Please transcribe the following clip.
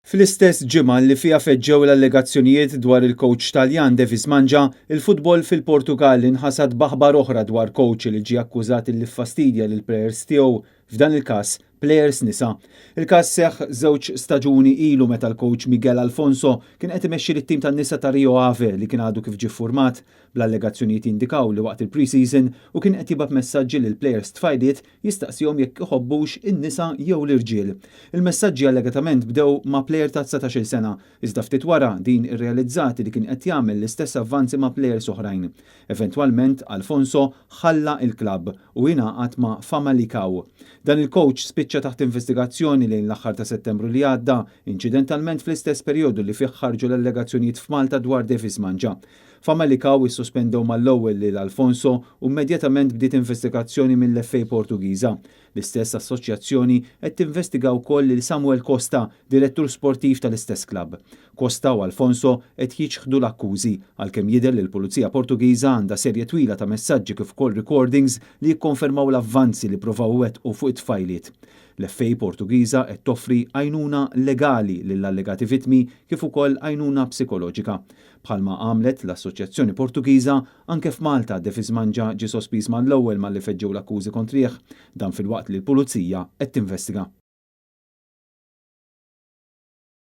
Fl-istess ġimgħa li fiha feġġew l-allegazzjonijiet dwar il-kowċ Taljan Devis Mangia, il-futbol fil-Portugal inħasad b'aħbar oħra dwar kowċ li ġie akkużat li ffastidja lill-plejers tiegħu, f'dan il-każ plejers nisa. Il-każ seħħ żewġ staġuni ilu meta l-kowċ Miguel Alfonso kien qed imexxi lit-tim tan-nisa ta' Rio Ave li kien għadu kif ġie ffurmat. Bl-allegazzjonijiet jindikaw li waqt il-pre-season hu kien qed jibgħat messaġġi lil plejers tfajliet jistaqsihom jekk iħobbux in-nisa jew l-irġiel. Il-messaġġi allegatament bdew ma' plejer ta' 19-il sena, iżda ftit wara din irrealizzat li kien qed jagħmel l-istess avvanzi ma' plejers oħrajn. Eventwalment Alfonso ħalla l-klabb u ingħaqad ma' Famalicão. Dan il-kowċ spiċċa taħt investigazzjoni lejn l-aħħar ta' Settembru li għadda, inċidentalment fl-istess perjodu li fih ħarġu l-allegazzjonijiet f'Malta dwar Devis Mangia. Famalicão issospendew mal-ewwel lil Alfonso u immedjatament bdiet investigazzjoni mill-FA Portugiża. L-istess assoċjazzjoni qed tinvestiga wkoll lil Samuel Costa, direttur sportiv tal-istess klabb. Costa u Alfonso qed jiċħdu l-akkużi, għalkemm jidher li l-Pulizija Portugiża għandha serje twila ta' messaġġi kif ukoll recordings li jikkonfermaw l-avvanzi li provaw iwettqu fuq it-tfajliet. L-FA Portugiża qed toffri għajnuna legali lill-allegati vittmi kif ukoll għajnuna psikoloġika. Bħalma għamlet l-Assoċjazzjoni Portugiża, anke f'Malta Devis Mangia ġie sospiż mal-ewwel malli feġġew l-akkużi kontrih, dan filwaqt li l-Pulizija qed tinvestiga.